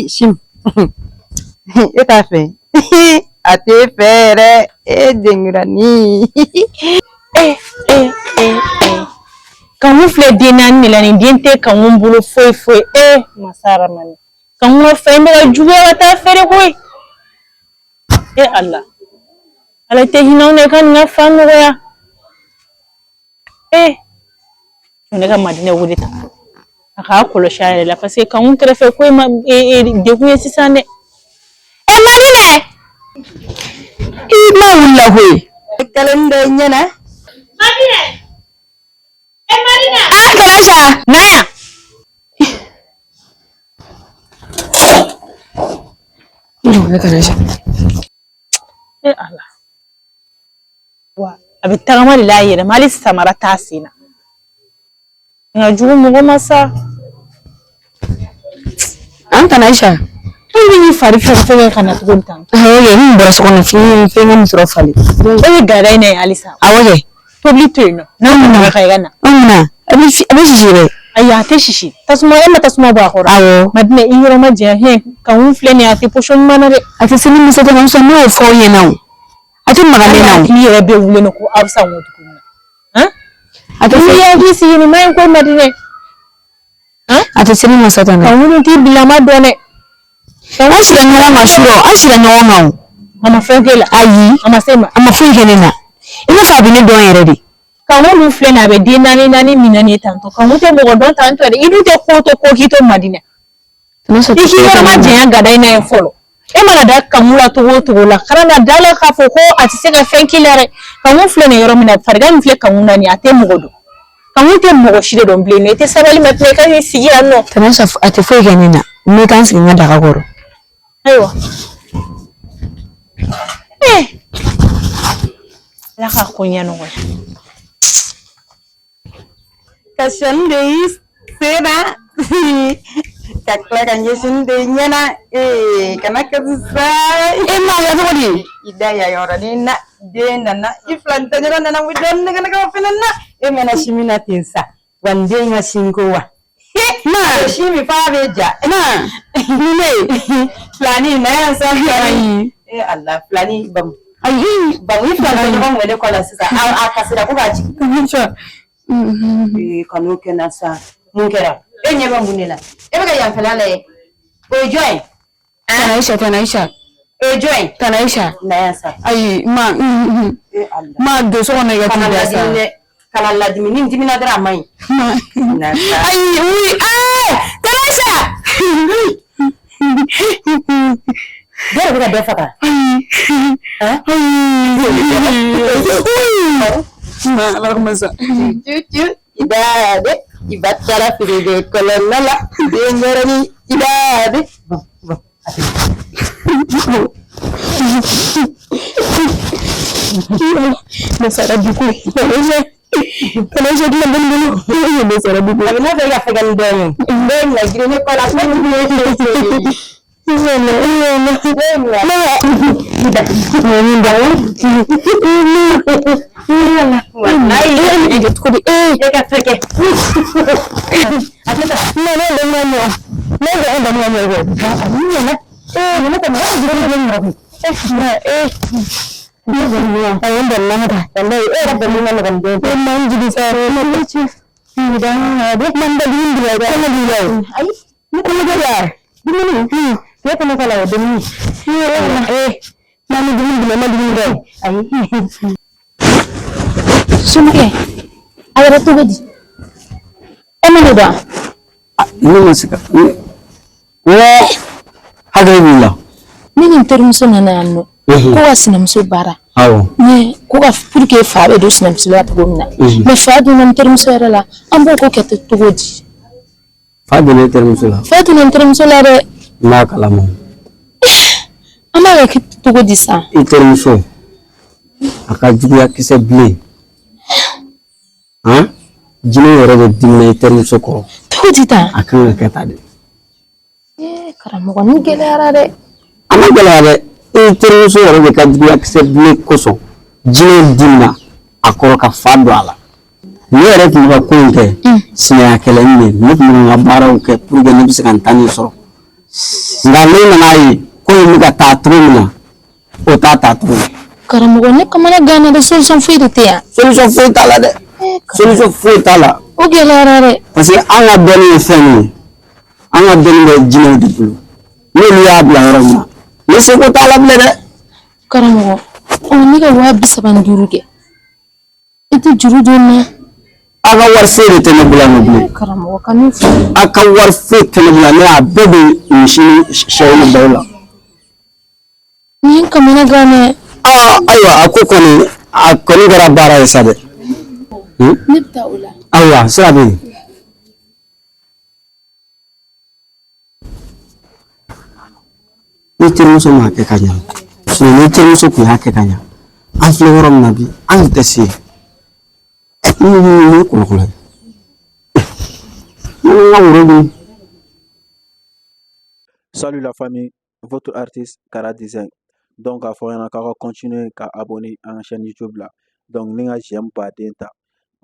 Sim, e t'a fɛ, a t'e fɛ yɛrɛ, e denkuranin. E e e e, Kanku filɛ den naani de la, nin den tɛ Kanku bolo foyi foyi. E masa ramani, Kanku ka fɛn bɛ ka juguya ka taa feere koyi. E Ala, Ala tɛ hinɛ anw na, i ka nin ka fa nɔgɔya. E ne ka Madinɛ wele ta, a k'a kɔlɔsi a yɛrɛ la, parce que Kanku kɛrɛfɛ ko ma degun ye sisan dɛ. E Madinɛ, i ma wulila koyi. Kelen de ɲɛna. Madinɛ, e Madinɛ. A Tana Aïcha. Na yan. Ne Tana Aïcha. E Ala, wa a bɛ tagama de la a yɛrɛ ma, hali samara t'a sen na. Nka jugu mɔgɔ ma sa. An Tana Aïcha. E bɛ n'i fari fɛn fɛn ka na cogo di tan? Awɔ kɛ, n bɔra so kɔnɔ, fɛn min sɔrɔ falen. E bɛ gada in na yen halisa? Awɔ kɛ. Tobili to yen nɔ n'a nana ka i ka na. An munna a bɛ sisi dɛ. Ayi, a tɛ sisi. Tasuma, e ma tasuma bɔ a kɔrɔ? Awɔ. Madinɛ, i yɔrɔ ma janya hɛn. Kanku filɛ nin ye, a tɛ position ɲuman na dɛ. A tɛ se ni muso tɛ muso, ne y'o fɔ aw ɲɛna o. A tɛ maga ne na o. Hakili yɛrɛ bɛ wuli ne ko aw bɛ sa ŋo cogo min na. A tɛ N'i se. hakili sigi, nin ma ɲi koyi Madinɛ. A tɛ se ni muso tɛ. Kanku dun t'i bilama dɔn dɛ. An sira ɲɔgɔn kan surɔ, an sira ɲɔgɔn kan o. A ma fɛn k'e la? Ayi. A ma se ma? A ma foyi kɛ ne na. I n'a fɔ a bɛ ne dɔn yɛrɛ de. Kanku dun filɛ nin ye, a bɛ den naani naani minɛ nin ye tantɔ. Kanku tɛ mɔgɔ dɔn tantɔ dɛ. I dun tɛ ko to ko k'i to Madinɛ. I k'i yɔrɔ ma janya gada in na yen fɔlɔ. E mana da Kanku la cogo o cogo la, kana na da la k'a fɔ ko a tɛ se ka fɛn k'i la dɛ. Kanku filɛ nin ye yɔrɔ min na, farigan min filɛ Kanku na nin ye, a tɛ mɔgɔ dɔn. Kanku tɛ mɔgɔ si de dɔn bilen. I tɛ sabali Madinɛ, i ka n'i sigi yan nɔ. Tana Aïcha, a tɛ foyi kɛ ne na. N bɛ taa n sigi n ka daga kɔrɔ. Ayiwa. Eh. Ala ka ko ɲɛ nɔgɔya. Ka sɔni de y'i sen na, ka tila ka ɲɛsin de ɲɛna. Ee, kana kasi sa. E ma kɛ cogo di? I da yan yɔrɔnin na, den nana, i fila ni tɔɲɔgɔn nana mu dɔɔnin nɛgɛ nɛgɛ fɛnɛ na. E mɛna si min na ten sa, wa n den ka sin ko wa. Ma si min f'a bɛ ja. Ma ni ne filani na yan sa, filani. E Ala, filani bamu. Ayi, bamu, i fila tɔɲɔgɔn wele kɔ la sisan. A kasira ko k'a jigin. Ee, kan'o kɛ n na sa. Mun kɛra? E ɲɛ bɛ mun de la? E bɛ ka yanfɛla lajɛ. O ye jɔn ye? Tana Aïcha, Tana Aïcha. O ye jɔn ye? Tana Aïcha. Na yan sa. Ayi, ma. E Ala. Ma don so kɔnɔ, i ka t'i da sa. Dɛ. Kana ladimi, ni n dimina dɔrɔn a man ɲi. Na sa. Ayi, oui, ee, Tana Aïcha. Dɔ de bɛ ka dɔ faga. Ayi. Ma, ala kuma sa. Cucu, i da de, i ba taara feere kɔlɔn la, den yɔrɔnin, i da de. Bon, bon, a tɛ. Masara dugu. Tana Aïcha, dilan bɛ n bolo. Masara dugu. A bɛ n'a fɔ e ka fɛgɛn dɔɔnin. N bɛ na girin ne kɔ la. Sumakɛ, a yɛrɛ cogo di? E ma ne dɔn? Ne ma se ka ne hakili b'i la. Ne ni n terimuso nana yan nɔ ko ka sinamuso baara. Awɔ. Mais ko ka pour que fa bɛ don sinamuso la cogo min na. Mais fa donna n terimuso yɛrɛ la, an b'o ko kɛ cogo di? Fa donna e terimuso la? Fa donna n terimuso la dɛ. N b'a kalama. An b'a kɛ cogo di sisan? I terimuso, a ka juguya kisɛ bilen han, jinɛ yɛrɛ de dimina i terimuso kɔrɔ. Cogo di tan? A kan ka kɛ tan de. Ee karamɔgɔ, ni gɛlɛyara dɛ. A ma gɛlɛya dɛ. I terimuso yɛrɛ de ka juguya kisɛ bilen kosɔn, jinɛ dimina a kɔrɔ ka fa don a la. Ne yɛrɛ tun bɛ ka ko in kɛ sinaya kɛlɛ in de, ne tun bɛ ka n ka baaraw kɛ pour que ne bɛ se ka n ta nin sɔrɔ. Nka ne nana ye ko in bɛ ka taa cogo min na, o t'a taa cogo ye. Karamɔgɔ, ne kamana ganna dɛ. Solution foyi de tɛ yan? Solution foyi t'a la dɛ, solution foyi t'a la. O gɛlɛyara dɛ. Parce que an ka dɔnni ye fɛn min ye, an ka dɔnni bɛ jinɛw de bolo. N'olu y'a bila yɔrɔ min na, ne seko t'a la bilen dɛ. Karamɔgɔ, ɔ ne ka 35 000 kɛ, i tɛ juru don n na? A ka wari foyi de tɛ ne bolo yan nɔ bilen. Karamɔgɔ, ka min fɔ. A ka wari foyi tɛ ne bolo yan, ne y'a bɛɛ don misi ni sɛw ni baw la. Nin ye n kamana gan dɛ. Aa, ayiwa, a ko kɔni, a kɔni kɛra baara ye sa dɛ. Ne bɛ taa o la. Ayiwa, sira bɛ yen. Ni terimuso m'a kɛ ka ɲa, sinon ni terimuso tun y'a kɛ ka ɲa, an filɛ yɔrɔ min na bi, an tun tɛ se yen. Ni ye kɔlɔkɔlɔ ye, n ka woro dun. Salut la famille, votre artiste Kara Design. Donc, a fɔ ɲɛna k'aw ka continuer ka abonner an ka chaîne YouTube la. Donc, ni ka j'aime baden ta,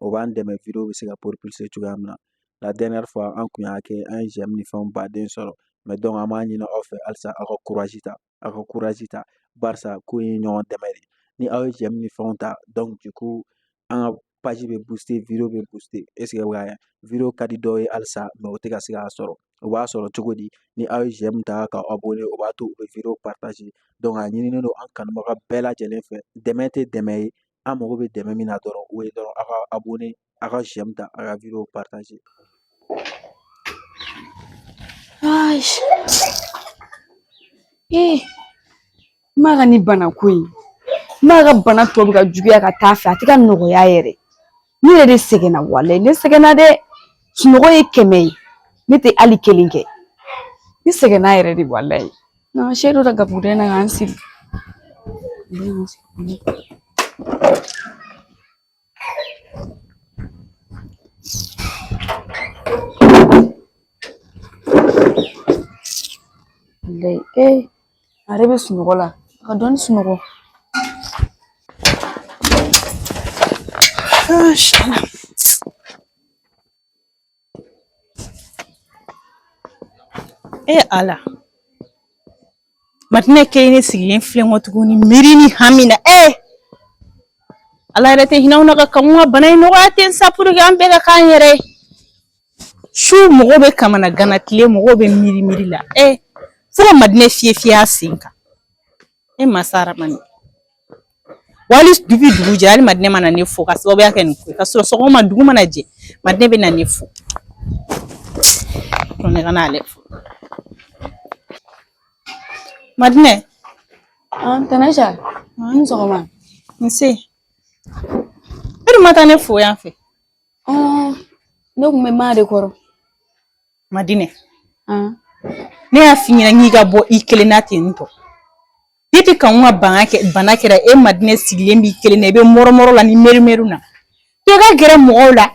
o b'an dɛmɛ vidéo bɛ se ka propulser cogoya min na. La dernière fois, an kun y'a kɛ, an ye j'aime ni fɛnw baden sɔrɔ. Mais donc, an b'a ɲini aw fɛ halisa aw ka courage ta, aw ka courage ta. Barisa ko in ye ɲɔgɔn dɛmɛ de. Ni aw ye j'aime ni fɛnw ta, donc du coup, an ka page bɛ booster, vidéo bɛ booster. Est ce que bɛ ka vidéo ka di dɔw ye halisa, mais o tɛ ka se k'a sɔrɔ. O b'a sɔrɔ cogo di? Ni aw ye j'aime ta ka abonner, o b'a to u bɛ vidéo partager. Donc a ɲinilen don an kanubaga bɛɛ lajɛlen fɛ, dɛmɛ tɛ dɛmɛ ye, an mago bɛ dɛmɛ min na dɔrɔn, o ye dɔrɔn aw ka abonner, aw ka j'aime ta, aw ka vidéo partager. Ayi. Ee, ma ka ni bana ko in, ma ka bana tɔ bɛ ka juguya ka taa fɛ, a tɛ ka nɔgɔya yɛrɛ. Ne yɛrɛ de sɛgɛnna, walayi ne sɛgɛnna dɛ. Sunɔgɔ ye 100 ye, ne tɛ hali kelen kɛ. Ne sɛgɛnna yɛrɛ de, walayi. Na sɛ dɔ ta gabugu na k'an sigi. Walayi, ee, a yɛrɛ bɛ sunɔgɔ la, a ka dɔɔni sunɔgɔ. E Ala, Madinɛ kelen ne sigilen filɛ n kɔ tuguni miiri ni hami na. E Ala yɛrɛ tɛ hinɛ anw na ka kanw ka bana in nɔgɔya ten sa, pour que an bɛɛ ka k'an yɛrɛ ye. Su mɔgɔw bɛ kamana gana, tile mɔgɔw bɛ miiri miiri la. E fo ka Madinɛ fiyɛ fiyɛ a sen kan. E masa Aramani, wali dugu dugu jɛ, hali Madinɛ mana ne fo ka sababuya kɛ nin ko ye, ka sɔrɔ sɔgɔma dugu mana jɛ, Madinɛ bɛ na ne fo. Ko ne ka n'ale fo. Madinɛ. Tanasha, ni sɔgɔma. Nse. E dun ma taa ne fo yan fɛ? Ne kun bɛ maa de kɔrɔ. Madinɛ. Ne y'a f'i ɲɛna k'i ka bɔ i kelen na ten tɔ. Depuis k'anw ka bana kɛra, e Madinɛ sigilen b'i kelen na, i bɛ mɔrɔmɔrɔ la ni merimeri na. To i ka gɛrɛ mɔgɔw la.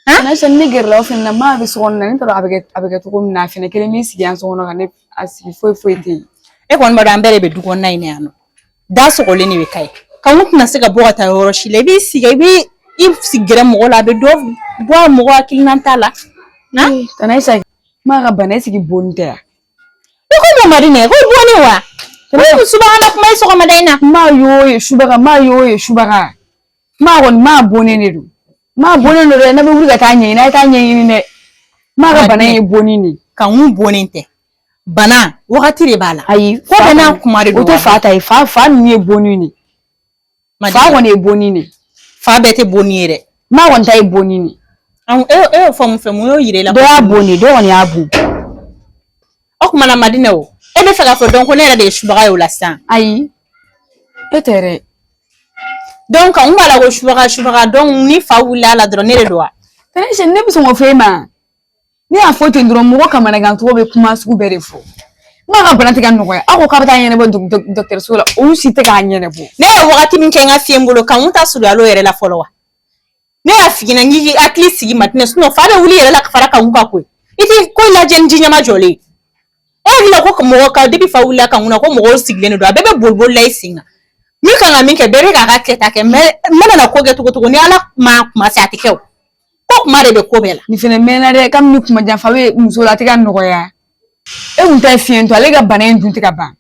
Tanasha, ne gɛrɛla o fɛnɛ na, maa bɛ so kɔnɔ na, ne t'a dɔn a bɛ kɛ cogo min na, a fɛnɛ kelen b'i sigi yan so kɔnɔ ka ne a sigi, foyi foyi tɛ yen. E kɔni b'a dɔn an bɛɛ de bɛ du kɔnɔna in na yan nɔ. Da sɔgɔlen de bɛ k'a ye. K'anw tɛna se ka bɔ ka taa yɔrɔ si la. I b'i sigi, i b'i sigi gɛrɛ mɔgɔ la, a bɛ dɔ bɔ a mɔgɔ hakilina t'a la. Tanasha, maa ka bana sigi bonni tɛ yan. I ko mun Madinɛ, ko bonni wa? O ye subahana kuma ye sɔgɔmada in na. Maa y'o ye subaga, maa y'o ye subaga. Maa kɔni maa bonnen de don. Maa bonnen don dɛ, n'a bɛ wuli ka taa ɲɛɲini, a ye taa ɲɛɲini dɛ. Maa ka bana ye bonni de. K'anw bonnen tɛ. Bana wagati de b'a la. Ayi, ko bɛɛ n'a kuma de don. O tɛ fa ta ye, fa ninnu ye bonni de. Fa kɔni ye bonni de. Fa bɛɛ tɛ bonni ye dɛ. Maa kɔni ta ye bonni de. E y'o fɔ mun fɛ, mun y'o yira e la? Dɔ y'a bonni, dɔ kɔni y'a bon. O tuma na Madinɛ o, e bɛ fɛ k'a fɔ donc ko ne yɛrɛ de ye subaga ye o la sisan? Ayi, e tɛ dɛ. Donc n b'a la ko subaga subaga, donc ni fa wulila a la dɔrɔn ne de don wa? Tanasha, ne bɛ sɔn k'o fɔ e ma. Ne y'a fɔ ten dɔrɔn, mɔgɔ kamanagan cogo bɛ kuma sugu bɛɛ de fɔ. Maa ka bana tɛ ka nɔgɔya, aw ko k'a bɛ taa ɲɛnabɔ dɔgɔtɔrɔso la, olu si tɛ k'a ɲɛnabɔ. Ne ye wagati min kɛ n ka fiɲɛ bolo, k'anw ta surunyal'o yɛrɛ la fɔlɔ wa? Ne y'a f'i ɲɛna k'i k'i hakili sigi Madinɛ, sinon fa bɛ wuli yɛrɛ la ka fara kanw kan koyi. I tɛ ko lajɛ ni ji ɲɛma jɔlen ye. E hakili la ko mɔgɔ ka depuis fa wulila kanw na ko mɔgɔw sigilen de don, a bɛɛ bɛ boli boli la i sen kan. Min kan ka min kɛ, bɛɛ bɛ k'a ka kɛta kɛ, mais n mana na ko kɛ cogo cogo, ni Ala ma kuma se a tɛ kɛ o. Ko kuma de bɛ ko bɛɛ la. Nin fɛnɛ mɛnna dɛ, kabini kuma janfa bɛ muso la, a tɛ ka nɔgɔya. E kun ta ye fiɲɛtɔ, ale ka bana in dun tɛ ka ban.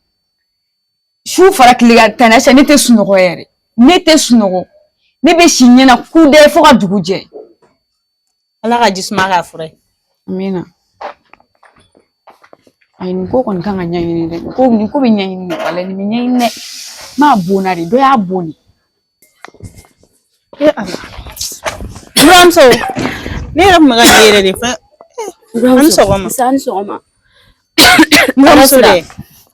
Su fara tile kan, Tante Ayisa, ne tɛ sunɔgɔ yɛrɛ. Ne tɛ sunɔgɔ. Ne bɛ si ɲɛ na kudɛ fo ka dugu jɛ. Ala ka ji suma k'a fura ye. Amina. Ayi, nin ko kɔni kan ka ɲɛɲini dɛ. Nin ko bɛ ɲɛɲini dɛ. Walayi, nin bɛ ɲɛɲini dɛ. N b'a bonna de, dɔ y'a bon de. E Ala. Buramuso, ne yɛrɛ tun bɛ ka ne yɛrɛ de fɛn. A ni sɔgɔma. Nse, a ni sɔgɔma. Buramuso dɛ.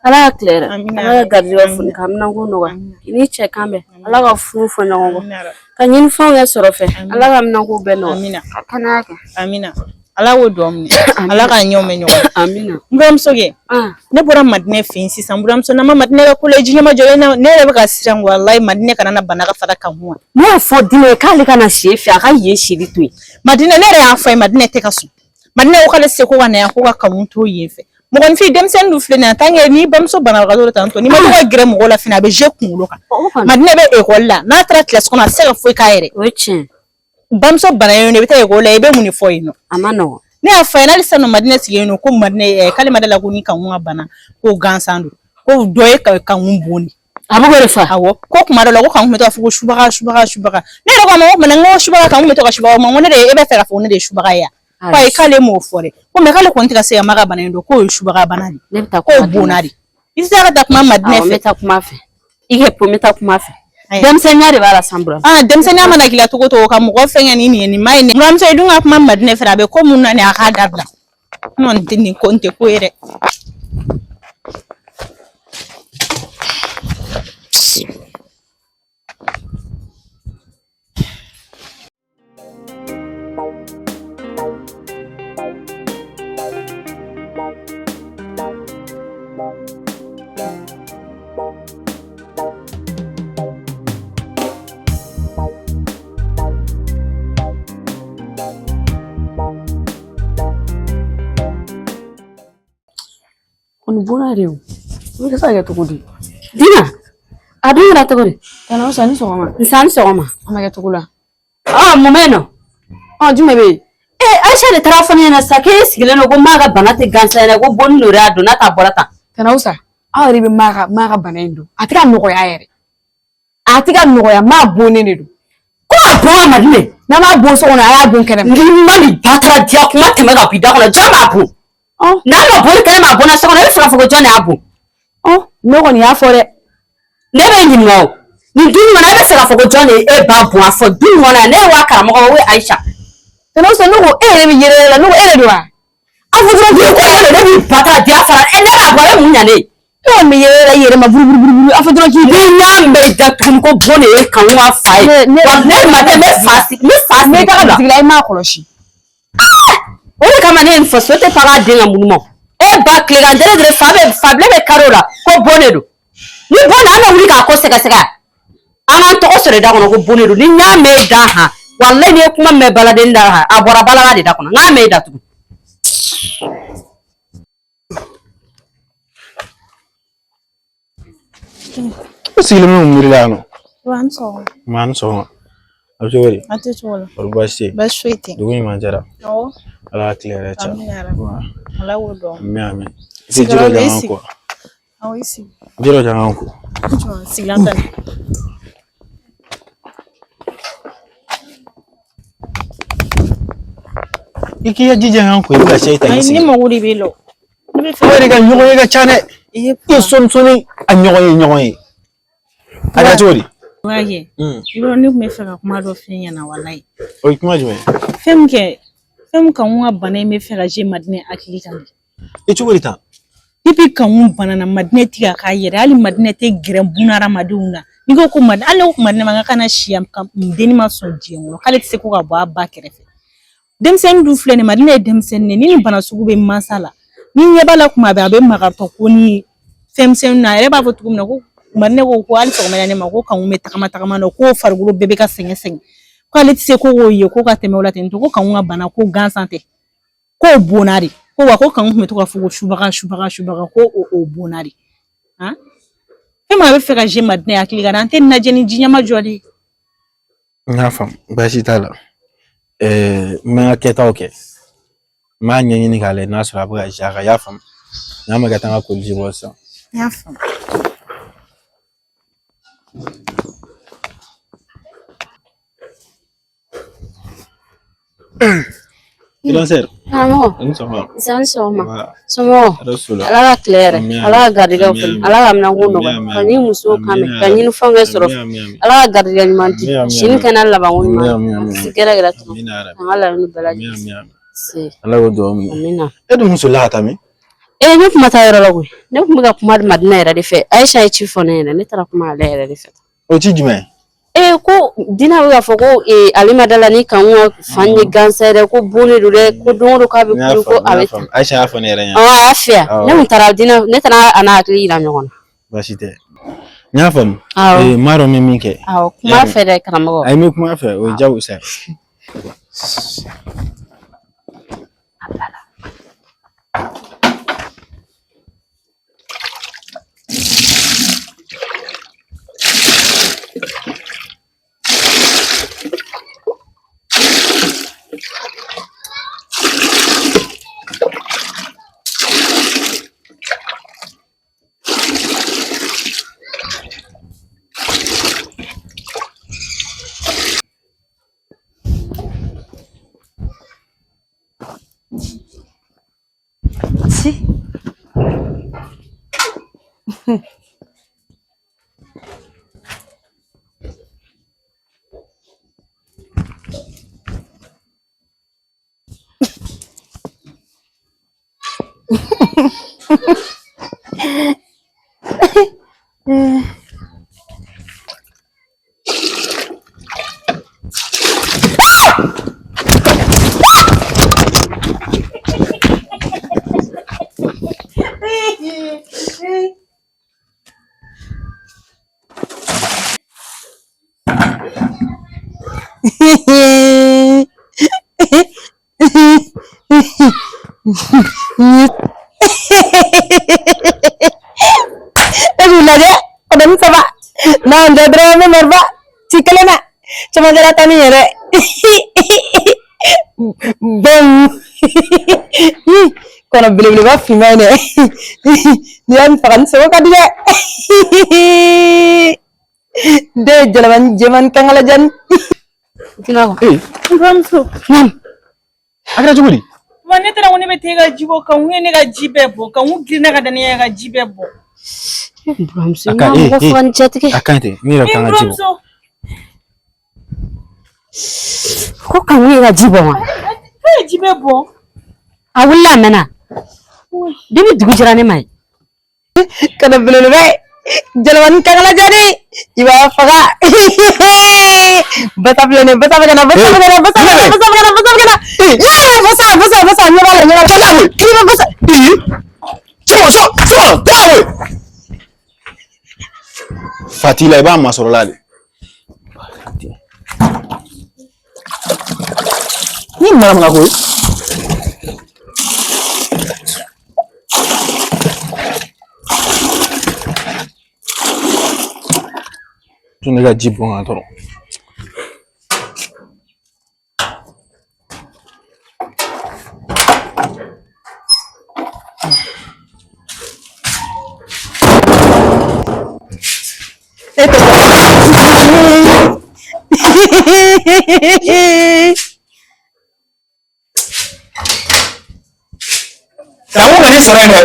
Ala ka tile hɛrɛ. Amina. Ala ka garijɛgɛ foni ka minɛnko nɔgɔya. I ni cɛ kan bɛn. Ala ka furu fɔ ɲɔgɔn kɔ. Amina. Ka ɲinifɛnw kɛ sɔrɔ fɛ. Ala ka minɛnko bɛɛ nɔgɔya. Amina. Ka kɛnɛya kɛ. Amina. Ala k'o duwawu minɛ. Ala k'a ɲɛw mɛn ɲɔgɔn na. Amina. N buramuso kɛ. Ne bɔra Madinɛ fɛ yen sisan, buramuso n'an ma Madinɛ ka ko la ji ɲɛma jɔlen na, ne yɛrɛ bɛ ka siran, walayi, Madinɛ kana na bana ka fara kan wa. Ne y'a fɔ Dinɛ ye k'ale ka na si e fɛ, a ka yen sili to yen. Madinɛ, ne yɛrɛ y'a fɔ a ye, Madinɛ tɛ ka sɔn. Madinɛ ko k'ale se ko ka na yan, ko ka kanu to yen fɛ. Mɔgɔninfin, denmisɛnnin dun filɛ nin ye, en tant que n'i bamuso banabagatɔ don tantɔ, n'i ma to ka gɛrɛ mɔgɔw la fɛnɛ, a bɛ jouer kunkolo kan. O kɔni. Madinɛ bɛ ekɔli la, n'a taara kilasi kɔnɔ, a tɛ se ka foyi k'a yɛrɛ. O ye tiɲɛ. Bamuso banalen don, i bɛ taa ekɔli la, i bɛ mun de fɔ yen nɔ? A ma nɔgɔn. Ne y'a fɔ a ɲɛna hali sisan nɔ, Madinɛ sigilen don ko Madinɛ k'ale ma da la ko ni Kanku ka bana ko gansan don, ko dɔ ye Kanku bon de. A bɛ k'o de fɔ. Awɔ, ko kuma dɔ la ko Kanku bɛ to k'a fɔ ko subaga subaga subaga. Ne yɛrɛ ko a ma ko kuma n ko subaga, Kanku bɛ to ka subaga ma, n ko ne de e bɛ fɛ k'a fɔ ko ne de ye subaga ye wa? Ko ayi, k'ale m'o fɔ dɛ, ko mɛ k'ale kɔni tɛ ka se ka ma ka bana in dɔn, k'o ye subaga bana de. Ne bɛ taa k'o kuma bonna de. I tɛ se ka taa kuma Madinɛ Awɔ, n fɛ. bɛ taa kuma fɛ. I kɛ po, n bɛ taa kuma fɛ. Ayi. Denmisɛnninya de b'a la san buramuso. Ah, denmisɛnninya mana k'i la cogo o cogo, ka mɔgɔ fɛngɛ ni nin ye, nin ma ɲi dɛ. Buramuso, i dun ka kuma Madinɛ fɛ, a bɛ ko mun na nin, a k'a dabila. Nin tɛ nin ko nin tɛ ko ye dɛ. Kɔni bonna de o. O bɛ se ka kɛ cogo di? Dina, a dun kɛra cogo di? Tante Ayisa, ni sɔgɔma. Nse, a ni sɔgɔma. A ma kɛ cogo la. Ɔ, mun bɛ yen nɔ? Ɔ, jumɛn bɛ yen? Ee, Ayisa de taara fɔ ne ɲɛna sisan k'e sigilen don ko maa ka bana tɛ gansan ye dɛ, ko bonni de y'a don n'a t'a bɔra tan. Tante Ayisa, aw yɛrɛ bɛ maa ka bana in dɔn. A tɛ ka nɔgɔya yɛrɛ. A tɛ ka nɔgɔya, maa bonnen de don. Ko a bon a Madinɛ. N'a m'a bon so kɔnɔ, a y'a bon kɛnɛma. Ni ma nin batara diya kuma tɛmɛ ka bɔ i da kɔnɔ, jɔn b'a bon? N'a ma boli kɛnɛ ma, a bɔnna so kɔnɔ, e bɛ fɛ k'a fɔ ko jɔn de y'a bon? Ɔ, ne kɔni y'a fɔ dɛ. Ne bɛ ɲininka o. Nin du in kɔnɔ, e bɛ fɛ k'a fɔ ko jɔn de ye e ba bon? A fɔ du in kɔnɔ yan, ne ye wa karamɔgɔ o ye Ayisa. Tante Ayisa, ne ko e yɛrɛ bɛ yɛlɛ la, ne ko e de don wa? A fɔ dɔrɔn k'i ko e de, ne b'i batara diya fara e ne b'a bɔ, a bɛ mun ɲa ne ye? E kɔni bɛ yɛlɛ la i yɛrɛ ma buruburuburu, a fɔ dɔrɔn k'i Ni n y'a mɛn i da tuguni ko bon de ye Kanku ka fa ye. Wa ne ma tɛ ne fa si, ne fa Ne sigi taga la. bitigi la, i m'a kɔlɔsi. O de kama ne ye nin fɔ, so tɛ taga den ka munumɔ. E ba tilegan dere dere fa bɛ fabilen bɛ kari o la ko bon de don. Ni bon an bɛ wuli k'a ko sɛgɛsɛgɛ. An k'an tɔgɔ sɔrɔ i da kɔnɔ ko bon de don. Ni n y'a mɛn i da han, walayi n'i ye kuma mɛn baladen da han, a bɔra balala de da kɔnɔ. N k'a mɛn i da tugun. E sigilen bɛ mun miiri la yan nɔ? Wa ni sɔgɔma. Ma ni sɔgɔma. A bɛ cogo di? A tɛ cogo la. Kɔri baasi tɛ yen? Baasi foyi tɛ yen. Dugu ɲuman jɛra. Awɔ. Ala ka tile hɛrɛ caya. Amina yarabi. Ala k'o dɔn. Ami ami. I tɛ ji dɔ di an ka ko? Awɔ, i sigi. Ji dɔ di an ka ko. Jɔ, sigilan ta nin. I k'i ka ji di an ka ko, i bɛ ka se ta k'i Ayi, sigi. ne mago de b'e la o. Ne bɛ fɛ. Aw yɛrɛ ka ɲɔgɔn ye ka ca dɛ. I ye I ye sɔni sɔni a ɲɔgɔn ye ɲɔgɔn ye. A kɛra cogo di? Wa kɛ. I b'a dɔn, ne tun bɛ fɛ ka kuma dɔ f'i ɲɛna, walayi. O ye kuma jumɛn ye? Fɛn min kɛ, fɛn min Kanku ka bana in bɛ fɛ ka je Madinɛ hakili kan bi. I cogo di tan? Depuis Kanku banana, Madinɛ ti ka k'a yɛrɛ, hali Madinɛ tɛ gɛrɛ bunahadamadenw na. N'i ko ko Madinɛ, hali ne ko Madinɛ ma k'a kana si yan, ka nin dennin ma sɔn diɲɛ kɔnɔ, k'ale tɛ se ko ka bɔ a ba kɛrɛfɛ. Denmisɛnnin dun filɛ nin ye, Madinɛ ye denmisɛnnin ye, ni nin bana sugu bɛ mansa la, ni ɲɛ b'a la kuma bɛɛ a bɛ magatɔ ko ni fɛnmisɛnnin na, a yɛrɛ b'a fɔ cogo min na ko Madinɛ ko ko hali sɔgɔmada ne ma ko Kanku bɛ tagama tagama na, ko farikolo bɛɛ bɛ ka sɛgɛn sɛgɛn, k'ale tɛ se ko k'o ye ko ka tɛmɛ o la ten tɔ, ko Kanku ka bana ko gansan tɛ, k'o bonna de, ko wa ko Kanku tun bɛ to k'a fɔ ko subaga subaga subaga, ko o bonna de. Han, fɛn min a bɛ fɛ ka je Madinɛ hakili kan, an tɛ nin lajɛ ni ji ɲɛma jɔlen ye. N y'a faamu, baasi t'a la. N bɛ n ka kɛtaw kɛ. N b'a ɲɛɲini k'a lajɛ n'a sɔrɔ a bɛ ka a kan, i y'a faamu. N'a ma ka taa n ka koliji bɔ sisan. N y'a faamu. Financière. Karamɔgɔ. I ni sɔgɔma. Nse ni sɔgɔma. Wa. Somɔgɔw. Hɛrɛ su la. Ala ka tile hɛrɛ. Amin, Ala ka garijɛgɛw amin, foni. amin. Ala ka minɛnko Amin, nɔgɔya. amin, Ka ni musow amin, kan mɛn. Ka amin. ɲinifɛnw kɛ sɔrɔ. Amin, amin, amin. Ala ka garijɛgɛ ɲuman di. Amin, amin, Sini amin. kɛnɛ labanko Amin, ɲuman. amin, amin, Kisi amin. gɛrɛ gɛrɛ tuma. Amin, ya Rabbi. An ka laɲini bɛɛ Amin, lajɛlen. amin, amin. Se. Ala k'o dugawu minɛ. Amina. E dun solila ka taa min? Ee ne kun ma taa yɔrɔ la koyi. Ne kun bɛ ka kuma Madina yɛrɛ de fɛ. Ayisa ye ci fɔ ne ɲɛna. Ne taara kuma ale yɛrɛ de fɛ. O ci jumɛn? Ee ko Dina bɛ k'a fɔ ko ee ale ma da la ni Kanku ka fan ye gansan ye dɛ, ko bon de don dɛ, ko don o don k'a bɛ N y'a kule ko faamu, a n y'a bɛ faamu. Ayisa y'a fɔ ne yɛrɛ ɲɛna. Awɔ, a y'a f'i ye. Awɔ. Ne kun taara Dina, ne taara a n'a hakili yira ɲɔgɔn na. Baasi tɛ. N y'a faamu. Awɔ. Ee, n m'a dɔn n bɛ min kɛ. Awɔ, kuma fɛ dɛ karamɔgɔ. Ayi, n bɛ kuma fɛ, o ye diyagosa ye. Si. E b'u lajɛ kɔnɔni saba n'an tɛ dɔrɔn n bɛ marifa ci kelen na cɛmancɛla ta ni yɛrɛ bɔn kɔnɔ belebeleba finman in dɛ n'i y'a nin faga ni sogo ka di dɛ den ye jɛlɛmani jɛmani kankalajani. Dina ko. Ee, N buramuso. a kɛra cogo di? Wa ne taara ko ne bɛ taa e ka ji bɔ Kanku ye ne ka ji bɛɛ bɔ. Kanku girinna ka da ne ɲɛ ka ji bɛɛ bɔ. N buramuso, A i ka ma ee, mɔgɔ ee. faga ni jatigɛ. A ka ɲi ten, ne yɛrɛ bɛ taa N n ka ji bɔ. buramuso. Ko Kanku ye ka ji bɔ wa? Ne ye ji bɛɛ bɔ. A wulila a mɛnna. Depuis dugu jɛra ne ma ye. Kɔnɔ belebeleba ye jɛlɛmani kankalajani i b'a faga basa filɛ nin ye basa bɛ ka na basa bɛ ka na basa bɛ ka na basa bɛ ka na basa bɛ ka na yee basa basa basa ɲɛ b'a la ɲɛ b'a la i bɛ basa. Ee, sɔgɔ sɔgɔ sɔgɔ taa koyi. Fa t'i la, i b'a masɔrɔ la de. Ni manamana ko ye. Tun ne ka ji bɔn ka dɔrɔn. E tɛ Kanku ka ne sɔrɔ yen dɛ.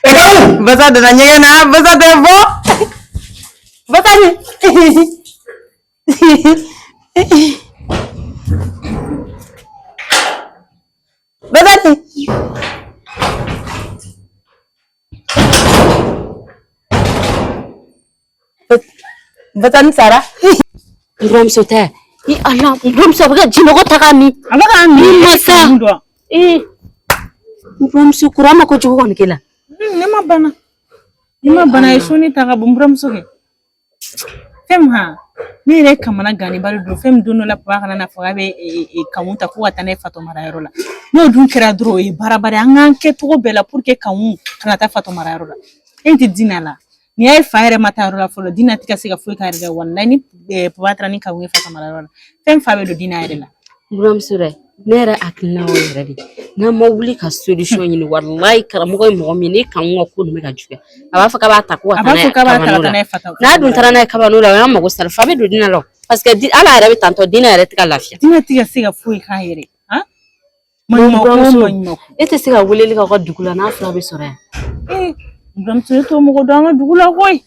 E Kanku. Basa donna ɲɛgɛn na basa tɛ bɔ basa ni. Basa ni. Basa ni sara. N buramuso tɛ. I Ala, n buramuso a bɛ ka jinɔgɔ ta k'a min. A bɛ k'a min. Ni masa. Kanku dɔn. Ee. N buramuso kuran ma kojugu kɔni k'e la. Ne ma bana. Ne ma bana ye soni ta ka bɔ n buramuso kɛ. Fɛn min ha ne yɛrɛ kamana gannen de don fɛn min don dɔ la papa kana na fɔ k'a bɛ Kanku ta ko ka taa n'a ye fatɔ marayɔrɔ la. N'o dun kɛra dɔrɔn o ye baaraba de ye. An k'an kɛ cogo bɛɛ la pour que Kanku kana taa fatɔ marayɔrɔ la. E tɛ Dina la. N'i y'a ye fa yɛrɛ ma taa yɔrɔ la fɔlɔ Dina tɛ ka se ka foyi k'a yɛrɛ la walayi ni papa taara ni Kanku ye fatɔ marayɔrɔ la fɛn fa bɛ don Dina yɛrɛ la. N buramuso dɛ, ne yɛrɛ hakilina y'o yɛrɛ de. N'an ma wuli ka solution ɲini, walayi karamɔgɔ ye mɔgɔ min ne kan ka ko ninnu bɛ ka juguya, a b'a fɔ k'a b'a ta ko ka A taa b'a n'a fɔ ye k'a b'a ta ka kabano taa la. n'a ye fata. N'a dun taara n'a ye kabano la, o y'an mago sara. Fa bɛ don dinɛ la o. Parce que ala yɛrɛ bɛ tantɔ, dinɛ yɛrɛ tɛ ka lafiya. Dinɛ tɛ ka se ka foyi k'a yɛrɛ ye. Han, maɲumanko o Buramuso, maɲumanko. E tɛ se ka weleli kɛ aw ka dugu la n'a fura bɛ sɔrɔ yan? Ee, buramuso, ne t'o mɔgɔ dɔn an ka dugu la koyi.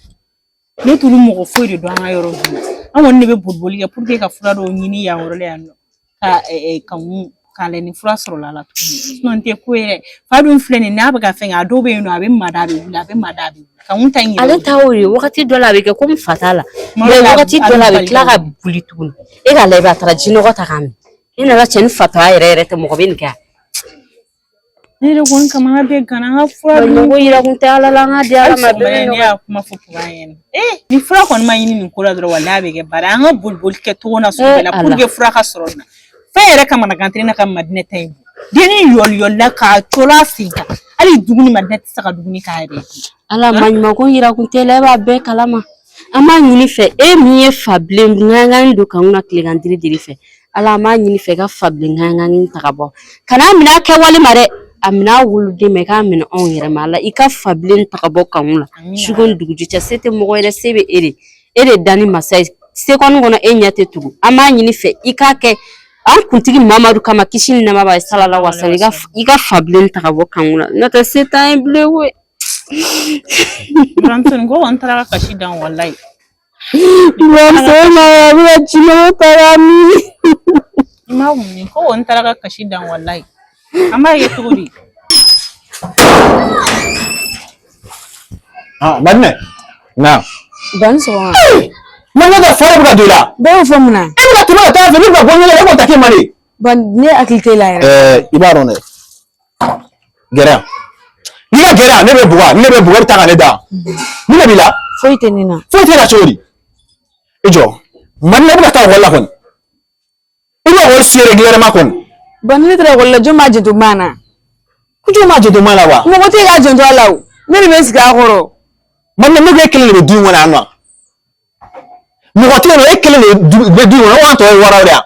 Ne t'olu mɔgɔ foyi de dɔn an ka yɔrɔ dun na. An kɔni de bɛ boliboli kɛ pour que ka fura dɔw ɲini yan yɔrɔ la yan nɔ. Ka kanku k'a lajɛ ni fura sɔrɔla a la tuguni. Sinon n tɛ ko yɛrɛ. Fa dun filɛ nin ye, n'a bɛ ka fɛn kɛ, a dɔw bɛ yen nɔ, a bɛ mada, a bɛ wuli, a bɛ mada, a bɛ wuli. Kanku ta in yɛrɛ Ale o de ta y'o ye, wagati dɔ la a bɛ kɛ komi fa t'a la. Tuma mais dɔ la wagati a dɔ la a bɛ bɛ tila ka boli tuguni. E k'a lajɛ, a taara jinɔgɔ ta k'a min. E nana cɛ ni fatɔya yɛrɛ yɛrɛ tɛ, mɔgɔ bɛ nin kɛ. Ne yɛrɛ kɔni kamana bɛɛ gana an ka fura dun. Maɲumanko yira kun tɛ Ala la, an k'a di Ala Hali ma, bɛɛ sɔgɔmada bɛ in ne nɔgɔya. y'a kuma fɔ papa ɲɛna. Ee, ni fura kɔni ma ɲini nin ko la dɔrɔn, walahi a bɛ kɛ baara ye. An ka boliboli kɛ cogo na sugu bɛɛ la pour Ala. que fura ka sɔrɔ nin na. Fɛn yɛrɛ kamana gan tɛ ne na ka Madinɛ ta in bɔ. Dennin yɔli yɔlila k'a cɔlɔ a sen kan. Hali dumuni, Madinɛ tɛ se ka dumuni k'a yɛrɛ ye. Ala, maɲumanko yira kun tɛ la, e b'a bɛɛ kalama. An b'a ɲini fɛ, e min ye fabilen ŋaŋani don kanku na tilegan diri diri fɛ, Ala, an b'a ɲini fɛ i ka fabilen ŋaŋani ta ka bɔ. Kana minɛ a kɛwale ma dɛ, a minɛ a woloden ma, i k'a minɛ anw yɛrɛ ma. Ala, i ka fabilen ta ka bɔ kanku la. Suko ni dugujɛ cɛ, se tɛ mɔgɔ yɛrɛ, se bɛ e de, e de danni masa ye. Sekɔni kɔnɔ e ɲɛ tɛ tugu. An b'a ɲini fɛ i k'a kɛ an kuntigi Mamadu kama, kisi ni nɛɛma b'a ye, salala wa sala, i ka fabilen ta ka bɔ kanku la, n'o tɛ se t'an ye bilen koyi. Buramuso, nin ko kɔni taara ka kasi dan, walayi. Buramuso, e ma ye a bɛ ka jinɔgɔ ta k'a min. I m'a kun, nin ko kɔni taara ka kasi dan, walayi. An b'a ye cogo di? Ah, Madinɛ. Na. Ba ni sɔgɔma. Madinɛ, ka fa de bɛ ka don i la. Bɛɛ y'o fɔ mun na? E bɛ ka tɛmɛ ka taa fɛ, ne bɛ ka bɔ ɲɛgɛn na, e k'o ta k'e ma de. Ba, ne hakili t'e la yɛrɛ. Ɛɛ, i b'a dɔn dɛ. Gɛrɛ yan. N'i ka gɛrɛ yan, ne bɛ bugɔ, ne bɛ bugɔ, e bɛ taa ka ne da. Mun de b'i la? Foyi tɛ ne na. Foyi t'e la cogo di? I jɔ. Madinɛ, e bɛ ka taa ekɔli la kɔni. I bɛ ekɔli suivre régulièrement kɔni. Ba, ni ne taara ekɔli la, jɔn b'a janto maa na? Ko jɔn b'a janto maa la wa? Mɔgɔ tɛ k'a janto a la o. Ne de bɛ sigi a kɔrɔ. Madinɛ, ne ko e kelen de bɛ du in kɔnɔ yan nɔ. Mɔgɔ tɛ yen nɔ, e kelen de bɛ du in kɔnɔ, o b'an tɔ ye waraw de yan.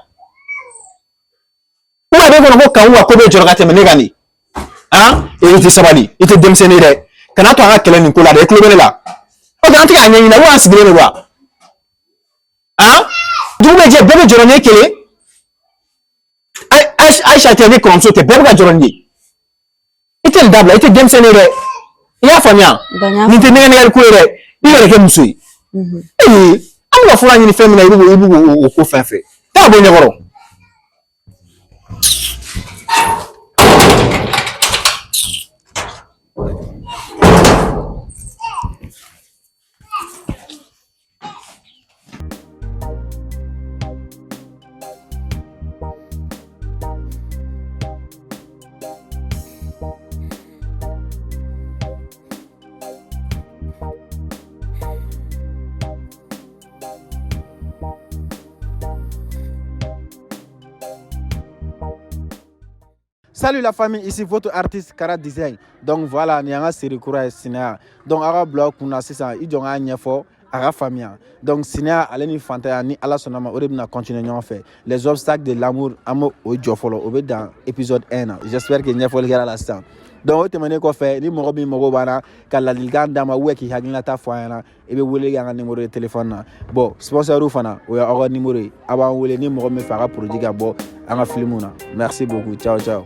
Ou a b'e kɔnɔ ko kanku ka ko bɛ jɔrɔ ka tɛmɛ ne kan de. Han, e tɛ sabali, i tɛ denmisɛnnin ye dɛ. Kana to an ka kɛlɛ nin ko la dɛ, i tulo bɛ ne la. O tɛ an tɛ k'a ɲɛɲini, ou an sigilen de wa? Han, dugu bɛ jɛ, bɛɛ bɛ jɔrɔ ne kelen. Ayisa tɛ, ne kɔrɔmuso tɛ, bɛɛ bɛ ka jɔrɔ nin ye. I tɛ nin dabila, i tɛ denmisɛnnin ye dɛ. I y'a faamuya? Nin tɛ nɛgɛ nɛgɛli ko ye dɛ. I yɛrɛ kɛ muso ye. Ee, an bɛ ka fura ɲini fɛn min na, i bɛ k'o ko fɛn fɛn. Taa bɔ ɲɛkɔrɔ. Salut la famille, ici votre artiste Kara Design. Donc voilà, nin y'an ka série kura ye, Sinaya. Donc aw ka bila aw kunna sisan, i jɔ n k'a ɲɛfɔ a ka faamuya. Donc sinaya ale ni fantanya, ni Ala sɔnna ma, o de bɛna continuer ɲɔgɔn fɛ. Les obstacles de l'amour, an b'o o jɔ fɔlɔ, o bɛ dan épisode 1 na. J'espère que ɲɛfɔli kɛra la sisan. Donc o tɛmɛnen kɔfɛ, ni mɔgɔ min mago b'an na ka ladilikan d'an ma ou k'i hakilinata fɔ an ɲɛna, i bɛ wele kɛ an ka numéro de téléphone na. Bon, sponsor fana, o y'aw ka numéro ye. A b'an wele ni mɔgɔ min fɛ a ka produit ka bɔ an ka film na. Merci beaucoup. Ciao ciao.